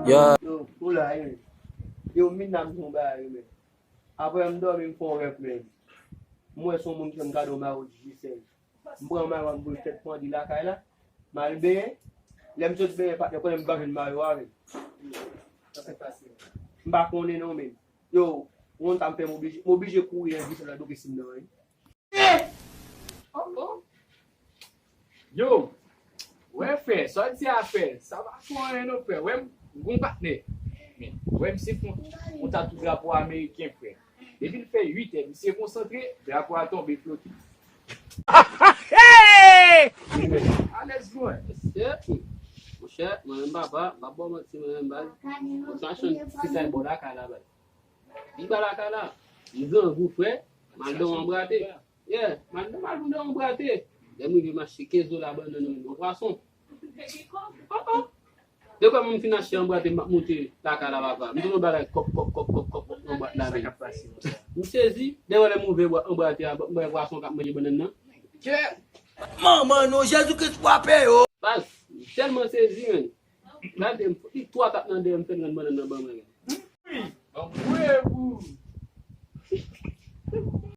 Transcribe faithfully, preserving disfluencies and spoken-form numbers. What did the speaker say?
Yo, ou la, wi. Yo, min nan m tonbe a, wi, men. Apre m dòmi, m fè yon rèv, men. M wè se yon moun ki fè m kado mayo Digicel. M pran mayo a, m voye tèt pandi lakay la. M al benyen. Lè m sot benyen, patnè, konnen m pa jwenn mayo a, men. M pa konnen non, men. Yo, yon tan m fè m oblije, m oblije kouri nan Digicel la, bloke sim nan, wi. Oh, oh. Yo, wè frè, sa w di a frè, sa pa fè anyen non frè. Wè m, m gon patnè. Men, wè misye fon, fon tatou drapo ameriken frè. Depi l fè uit è, misye konsantre, drapo a tonbe flote. Alèz mwen. Monchè, monchè, mwen menm papa, m pa ba w manti mwen menm baz. Mwen sa chanm ti kay bò lakay la baz. Li pa lakay la. M grangou frè. M al dan yon brate. Yeah, m al, m al dan yon brate. Lè m rive m achte kenz dola bannann nan yon pwason. Oh, oh. Depi m fin achte yon brate, m ap monte lakay la papa. M tounen bagay kòp, kòp, kòp, kòp, kòp, kòp nan bwat la men. M sezi, depi lè m ouvè bwa-, yon brate a, m wè pwason k ap manje bannann nan. Kè! Manman non, Jezi Kris frape yo! Baz, m tèlman sezi, men. Gade m, li twa tap nan dèyè m fè l rann bannann nan ban mwen. Wi, ban m gwe pou.